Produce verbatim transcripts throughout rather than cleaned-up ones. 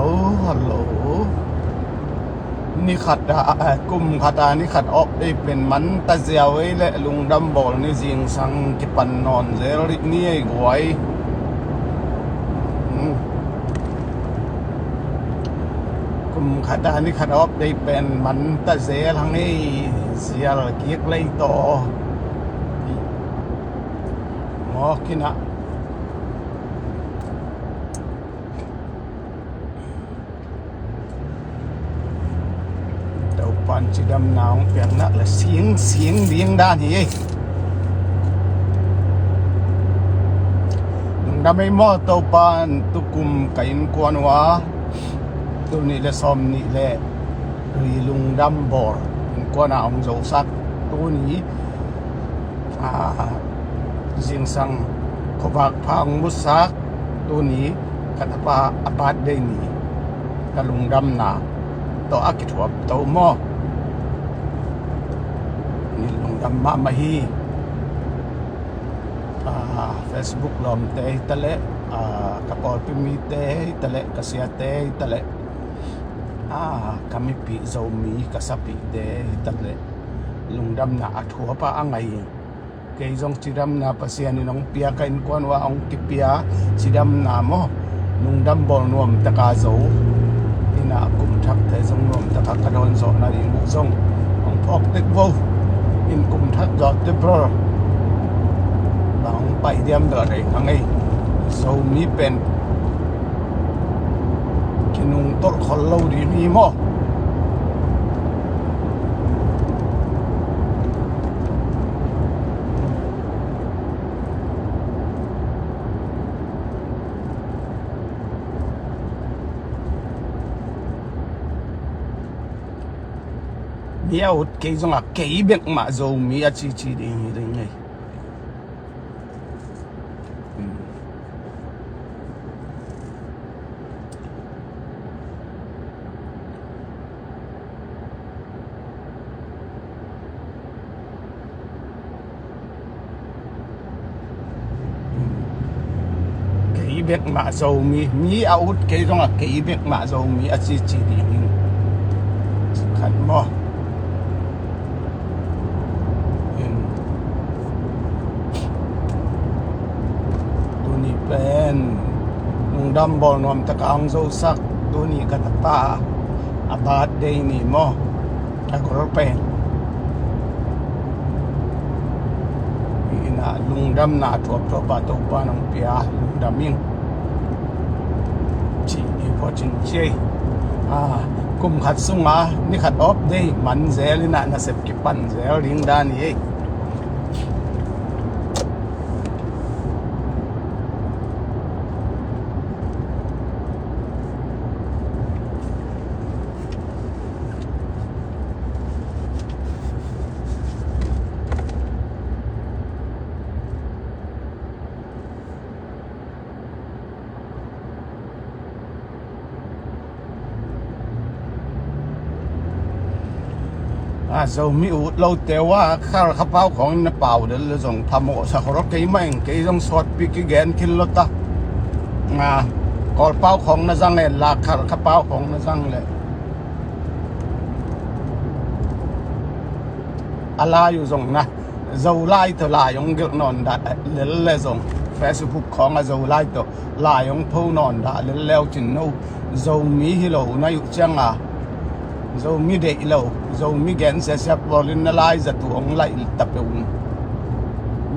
Oh, hello. Ni khat a, a, kum khat a ni khat awk dei pen man ta ziau ei leh lungdam bawl ni, zingsang kipan nawn zel rih ni ei guai. Hmm. Kum khat a ni khat awk dei pen man ta zel hang ei, zial kik lei tawh. Mawk in ah. Topa'n cidamna hong piakna le sing sing ding dan hi ei. Lungdam ei maw, Topa'n tukum ka innkuan uh a, tul nih le sawm nih le ri lungdam bawl innkuan a hong zosak, tuni a, zingsang khuavak pha hong musak, tuni ka tapa a birthday ni, ka lungdamna tawh a kithuap to maw. Ni lungdam mahmah hi. A, Facebook lawmte hi ta leh, a, ka pawlpi mite hi ta leh, ka siate hi ta leh, a, ka mipih Zomi ka sapihte hi ta leh, lungdamna a thuap a a ngei hi. Kei zong cidamna Pasian in hong pia, ka innkuan uh a hong kipia cidamna maw, lungdam bawl nuam taka zo. Inn ah kum thakte zong nuam taka ka dawn zawhna ding uh zong hong phawk tek vo. Inn kum thak zawh te bro, bang hong pai diam dah dei ka ngei. Zomi pen kinungtolh khol lo ding hi maw. Mi a ut kei zongah kei bek mah Zomi a cici ding hi ding ei. Kei bek mah Zomi, mi a ut kei zongah kei bek mah Zomi a cici ding hi. Khat maw. Tuni pen lungdam bawl nuam taka hong zosak, tuni ka tapa a birthday ni maw. A gol pen hi in ah, lungdamna thuapthuap a Topa nong pia, lungdam ing. Ci hi pawcin ci ei. A, kum khat sunga ni khat awp dei man zel in ah, nasep kipan zel ding dan hi ei. A, Zomi ut lote uh a, Khalkha pau khawng na pau del le zong phamawh sa kholh kei mah ing, kei zong sawtpi kigen khin lo ta. A, Kawl pau khawng na zang en la, Khalkha pau khawng na zang le. A lai uh zong na, Zolai tawh lai hong gelh nawn dah lel le zong, Facebook khawng a Zolai tawh lai hong pho nawn dah lel le uh cin no. Zomi hi lo na uh ciang a, Zomi deih lo, Zomi gen siasia pawl in na lai zat uh hong laih ta peuh un.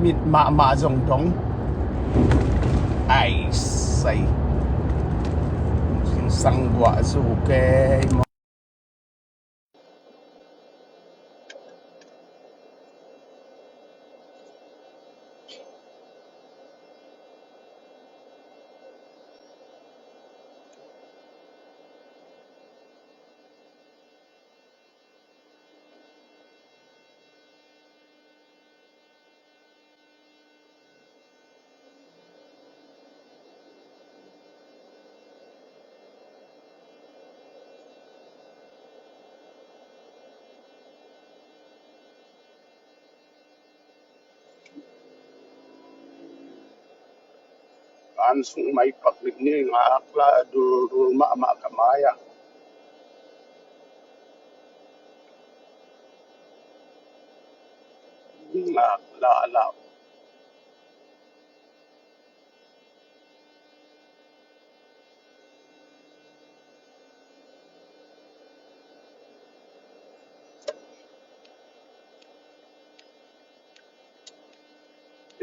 Mit mahmah zong dong. Ai sai. Zingsang guah zu kei maw. Kan sung mai pak dik ni, ngak la dul dul mahmah ka mai ah. Ngak la la.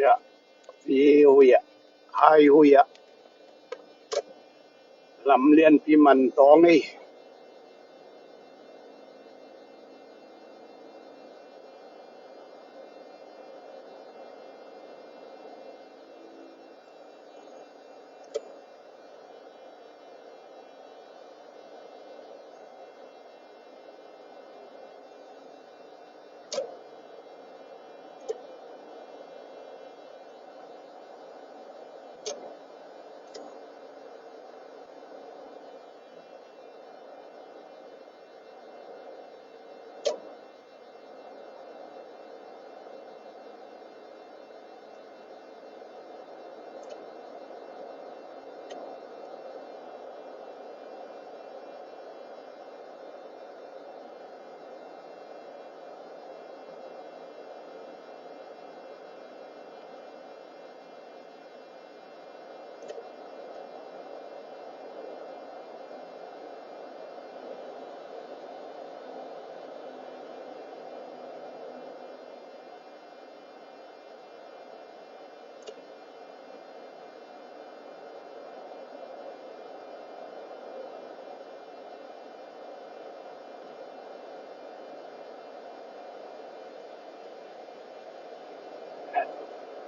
Ya, hui hui ya, hai hui ya. Lam lianpi man tawng ei.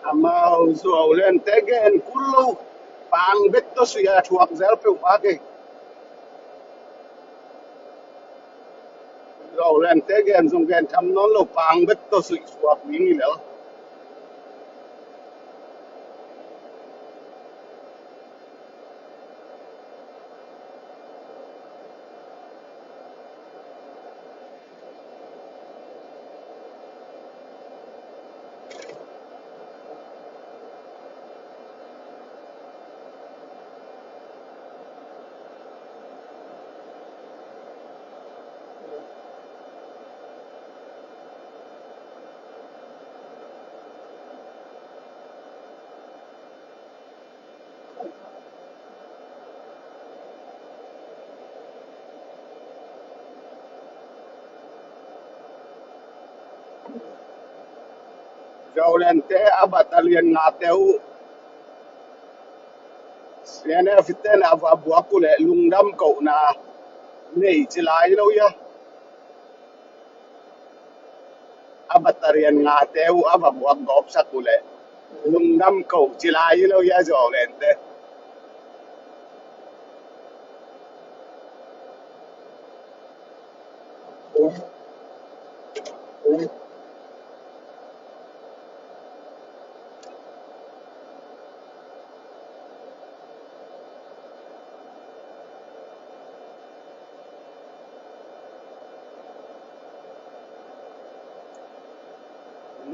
Amau Zuau Lente gen kul lo, pang bet tawh suih a thuak zel peuhmah kei. Zuau Lente gen zong gen tham nawn lo, pang bet tawh suih suak ding hi lel. Zuau Lente a battalion ngate uh C N F ten a va buak uh leh lungdam kohna nei ci lai lo ia. A battalion ngate uh a va buak gawpsak uh leh lungdam koh ci lai lo ia, Zuau Lente.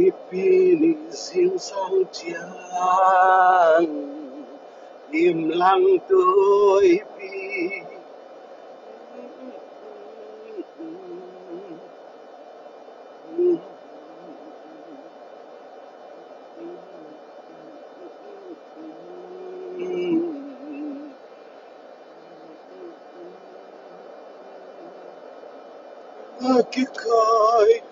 Nipi ni zingsang ciang imlang tuipi. Kikai.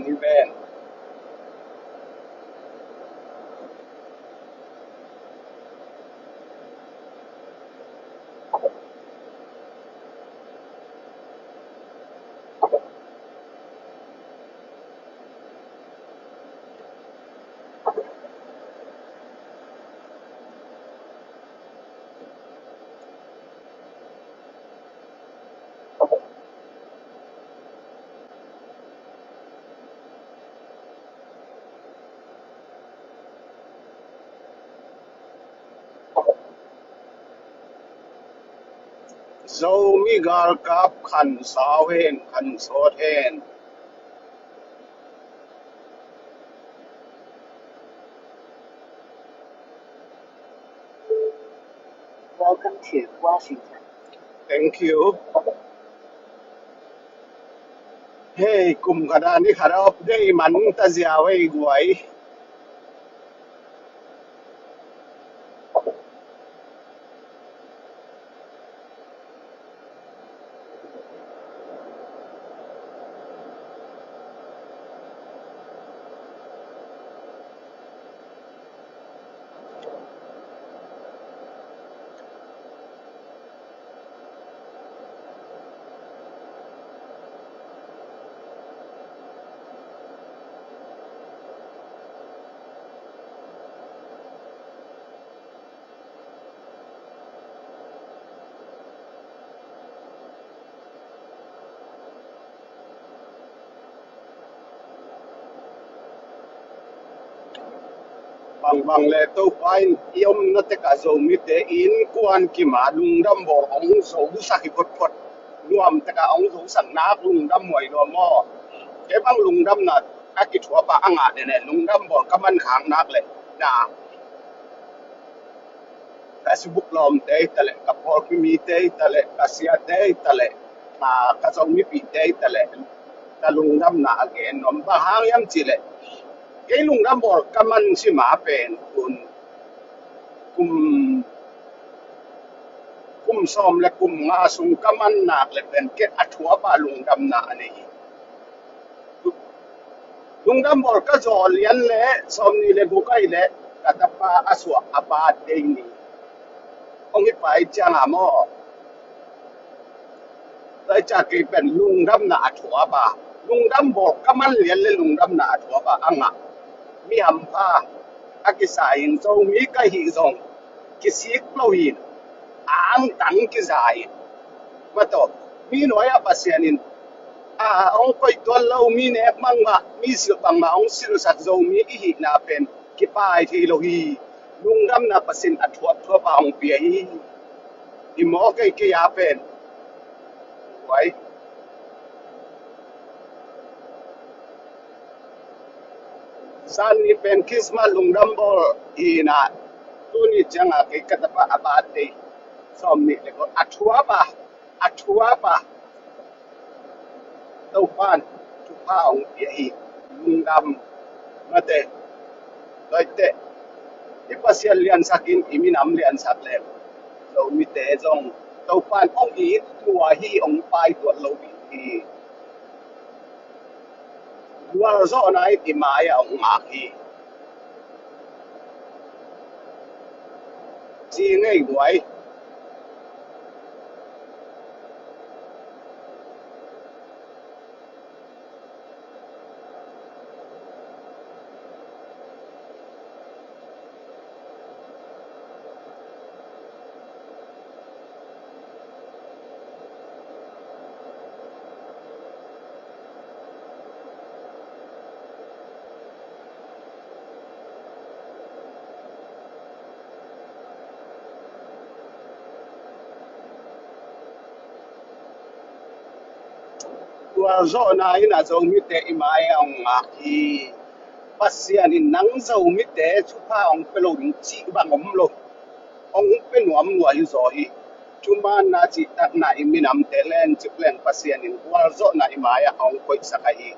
Amen. Zomi galkap khan sau hen, khan sawt hen. Welcome to Washington. Thank you. Hei, kum khat a ni khat a update man ta ziau ei guai. Bangbang le Topa in i omna tekah Zomite innkuan kim a lungdam bawl hong zosak hi photphot. Nuam tekah hong zosak nak lungdam muai lua maw? Kei bang lungdamna a kithuap a, a ngah dene lungdam bawl ka man khak nak le na. Facebook lawmte hi ta leh, ka pawlpi mite hi ta leh, ka siate hi ta leh, aa, ka Zomipihte hi ta leh, ka lungdamna a gen nuam. Bang hang hiam cih leh, kei lungdam bawl ka man sim a pen tun kum, kum sawm le kum nga sung ka man nak le pen kei a thuap a lungdamna a nei hi. Lungdam bawl ka zawh lian le sawmnih le guk ahih leh ka tapa a suah a birthday ni hong hi pai ciang a maw? Tua hi ciang kei pen lungdamna a thuap a, lungdam bawl ka man lian le lungdamna a thuap a, a ngah. Mi hampha a kisa in, Zomi ka hih zong kisik lo in, a angtang kiza in. Mataw, mi nuai ah Pasian in a hong koih tuan lo, mi nek bangmah, mi silh bangmah hong silhsak Zomi i hihna pen kipai thei lo hi. Lungdamna Pasian a thuapthuap a hong pia hi. I mawk ei kei a pen. Wai. Zan nih pen Christmas lungdam bawl hi na, tuni ciang a kei ka tapa a birthday sawmnih le guk a thuap a, a thuap a, Topa'n thupha hong pia hi. Lungdam mate. Tua hi teh i Pasian liansak in i minam liansak leng, Zomite zong Topa'n hong it lua hi, hong paituat lo hi. Gualzawhna in i mai-ah hong ngak hi. Ci ngei guai. Gualzawhna in a Zomite i mai-ah hong ngak hi. Pasian in nang Zomite thupha hong pia lo ding cih bang om lo. Hong pia nuam lua hi zaw hi. Thumaanna cihtakna i minamte lencik leng Pasian in gualzawhna i mai-ah hong koihsak ahi hi.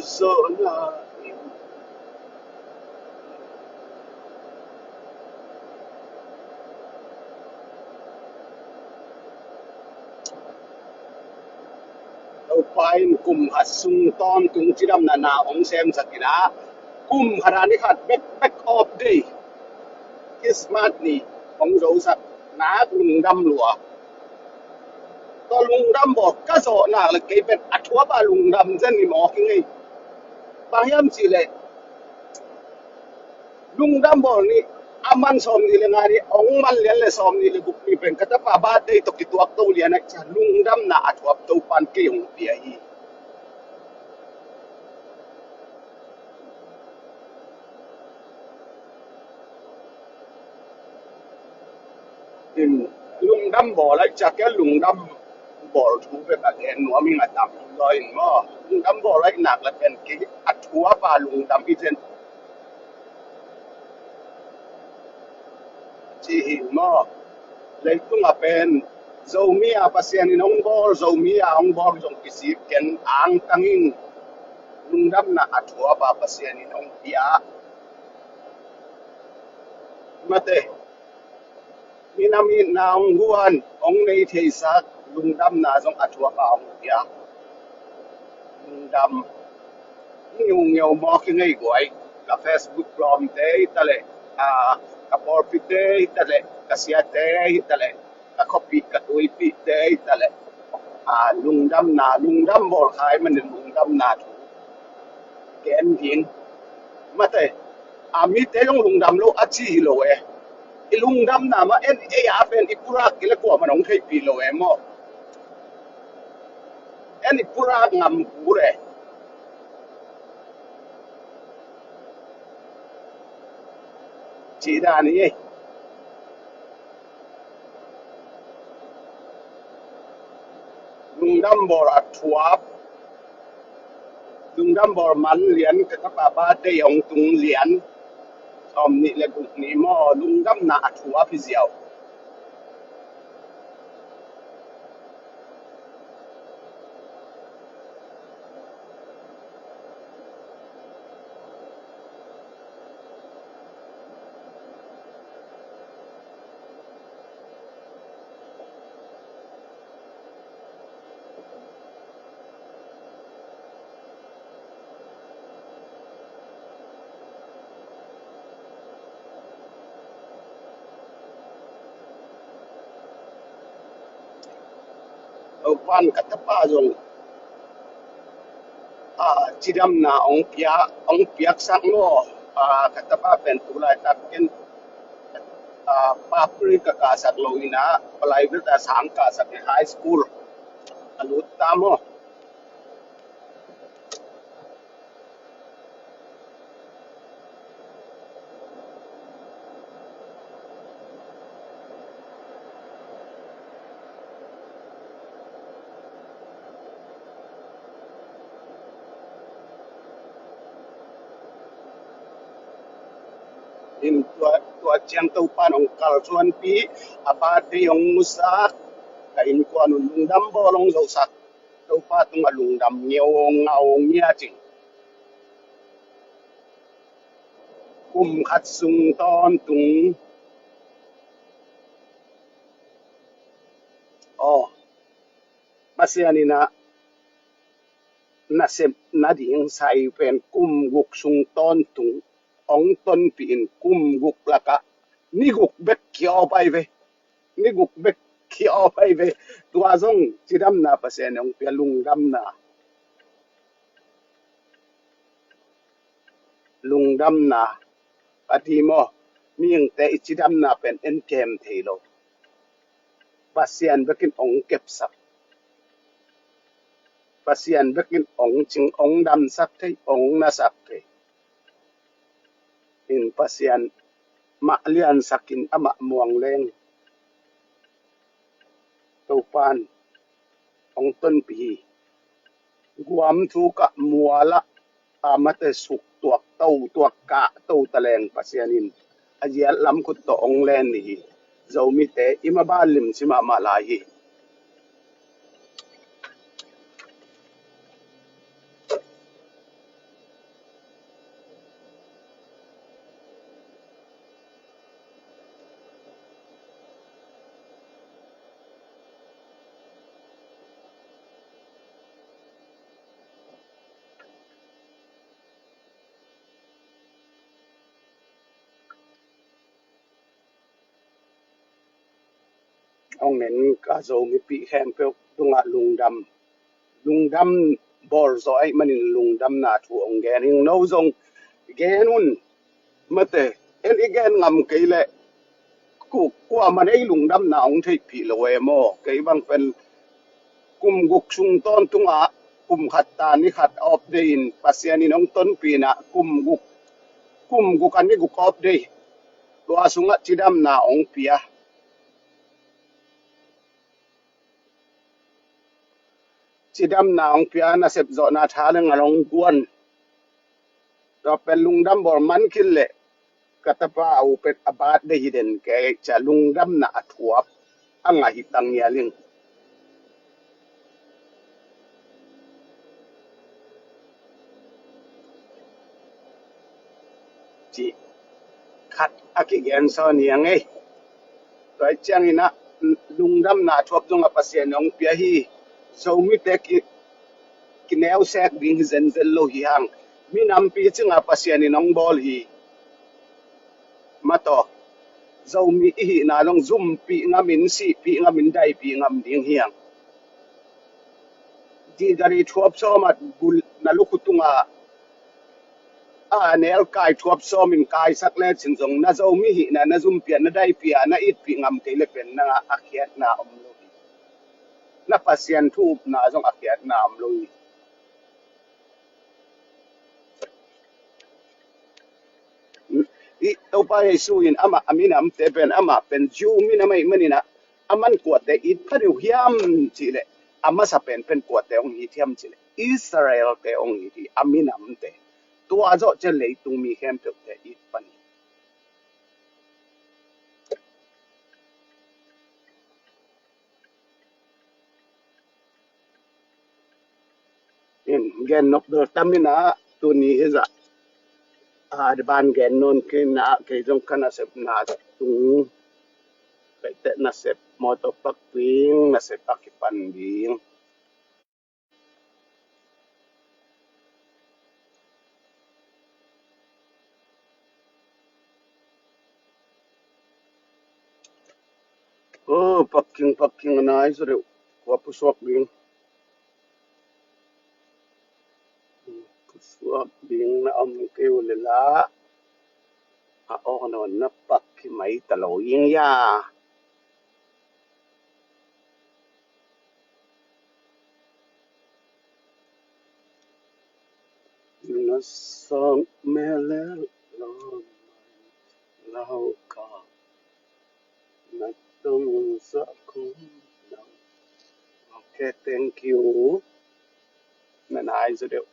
zawhna in Topa in kum khat sung tawntung cidamna na hong semsak in ah, kum khat a ni khat bek, bek off day, Christmas ni hong zosak nak lungdam lua. Tua lungdam bawl ka zawh nak le kei pen a thuap a lungdam zen ni maw kingei. Bang hiam cih leh lungdam bawl ni a man sawm nih le nga ni, hong man lian le sawm nih le guk ni pen ka tapa birthday tawh kituak to lian ah, lungdamna a thuap Topan kei hong pia hi. In lungdam bawl ai ciah kei, lungdam bawl thu bek a gen nuam ing a tam lo in maw. Lungdam bawl ai nak le pen kei a thuap a lungdam hi zen ci hi maw. Leitung a pen Zomi a Pasian in hong bawl, Zomi a hong bawl zong kisik ken angtang in lungdamna a thuap a Pasian in hong pia. Mate, minam itna hong guan, hong nei theisak lungdamna zong a thuak a hong pia. Lungdam ngiungeu maw kingei guai. Ka Facebook lawmte hi ta leh, a, ka pawlpite hi ta leh, ka siate hi ta leh, ka khuapih ka tuipihte hi ta leh, a, lungdamna, lungdam bawl khai manin lungdamna thu gen ding. Mate, a, mite zong lungdam lo a ci hi lo e. I lungdamna mah en ei a pen i pulak kei le kuamah in hong theihpih lo e maw. En i pulak ngam kul e. Cih dan hi. Lungdam bawl a thuap. Lungdam bawl man lian, ka tapa birthday hong tung lian. Sawm nih le guk ni maw, lungdamna a thuap hi ziau. Topan ka tapa zong, a, cidamna hong pia, hong piaksak maw. A, ka tapa pen tu laitak ken, a, papri ka kahsak lo in ah, palai bel ta sang kahsak in high school a lut ta maw. In tua, tua ciang Topan hong kalsuanpih, a birthday hong musak, ka innkuan un lungdam bawl hong zosak. Topa tungah lungdam ngeu ngau ngia cing. Kum khat sung tawntung. Aw, Pasian in ah nasep nading sai pen kum guk sung tawntung hong tonpih in kum guk lakah ni guk bek kia aw pai ve. Ni guk bek kia aw pai ve. Tua zong cidamna Pasian hong pia, lungdamna. Lungdamna ka ti maw? Mihingte i cidamna pen en kem thei lo. Pasian bekin hong kepsak. Pasian bekin hong cing, hong damsak thei, hong nasak thei. In Pasian mah liansakin amah muang leng Topan hong tonpih hi. Guam thukah mualah a mate suk tuak to, tuak kah to taleng Pasian in a ziat lam khut tawh hong len ni hi. Zomite i maban lim ci mahmah lai hi. Hong en ka Zomipih khempeuh tungah lungdam, lungdam bawl zaw ahih manin lungdamna thu hong gen ing. No zong gen un. Mate, en i gen ngam kei leh ku, kuamah in ei lungdamna hong theihpih lo e maw. Kei bang pen kum guk sung tawntungah kum khat ta ni khat off day in Pasian in hong tonpih in ah kum guk, kum guk a ni guk off day. Tua sungah cidamna hong pia. Cidamna hong pia, nasep zawhna tha le ngal hong guan. Tua pen lungdam bawl man khin leh ka tapa a u pen a birthday hi den kei, cia lungdamna a thuap a ngah hi tang ngial ing. Cih khat a kigen sawn hi hang ei. Tua ciangin ah lungdamna thuap zong a Pasian hong pia hi. Zomite ki, kineusek ding hi zenzen lo hi hang. Minampi cingah Pasian in hong bawl hi. Mataw, Zomi i hihna zong zumpih ngamin, sihpih ngamin, daipih ngam ding hi hang. Digari thuap sawm a bul na lukhu tungah a nel kai thuap sawmin kaisak lecin zong na Zomi hihna na zumpih a, na daipih a, na itpih ngam kei le pen nang a khiatna om lo hi. Na Pasian thu upna zong a khiatna om lo hi. I Topa Jesu in amah a minamte pen amah pen Jew minam ahih manin ah, aman kuate it pha deuh hiam cih leh, a masa pen pen kuate hong it hiam cih leh, Israelte hong it hi, a minamte. Tua zawh ciang leitung mi khempeuhte it pan hi. In gen nop dol tam in ah, tuni hi zah a ban gen nawn kei in ah, kei zong ka nasepna tung, kei teh nasep mawtaw pak ding, nasep a kipan ding. Oh, parking, parking a nai zaw deuh. Kua pusuak ding? Pusuak ding na om kei uh leh la, a aw nawn na parking mai ta lo ing ya. Na sang melel lo mai lau ka, na tung sa kum nang. Okay, thank you. Na nai zaw deuh.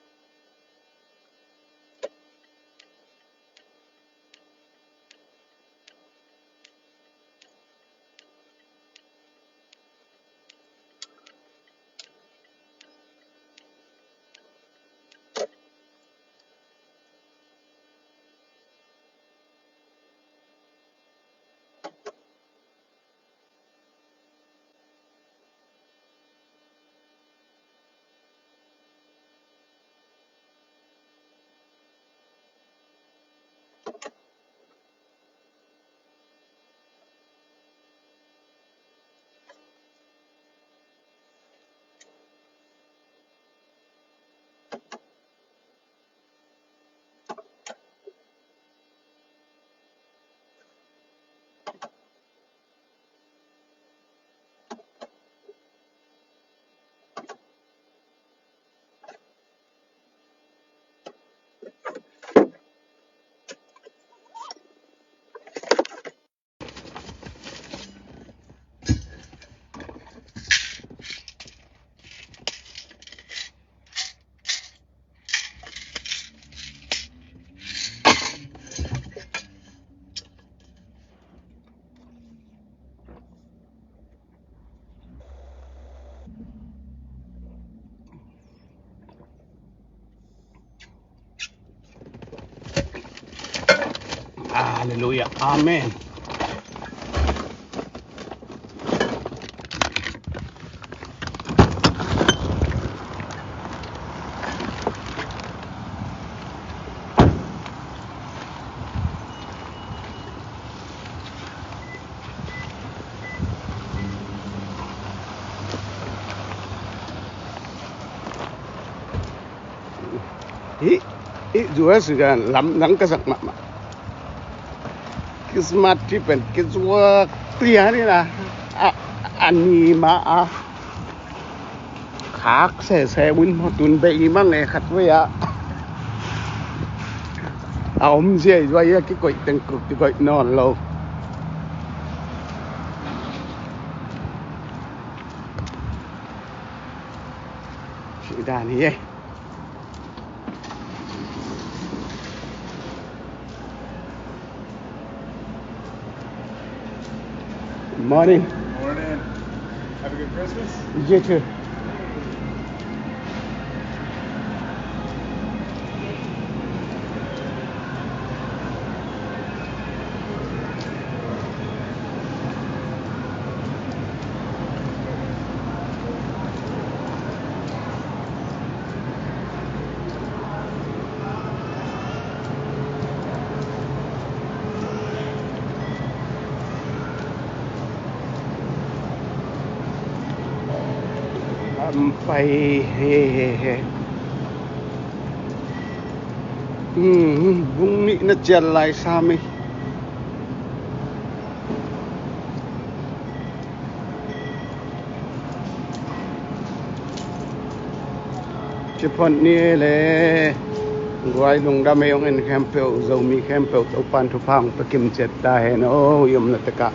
Halleluia. Amen. Hih, hih zuak si dan lamdang ka sak mahmah. Christmas tree pen kizuak lian hi na. A, a ni mah a khak sese un maw, tun bei mang e khat vei ah. A om zia zuak a kikoih teng kikoih nawn lo. Si dan hi e. Morning. Morning. Have a good Christmas. You too. Am pai he he he. Hmm, bung nih na cial lai sa mi. Ci phot ni le guai lungdam ei hong en khempeuh, Zomi khempeuh Topan thupha hong pia kim ciat ta hen aw, i omna tekah.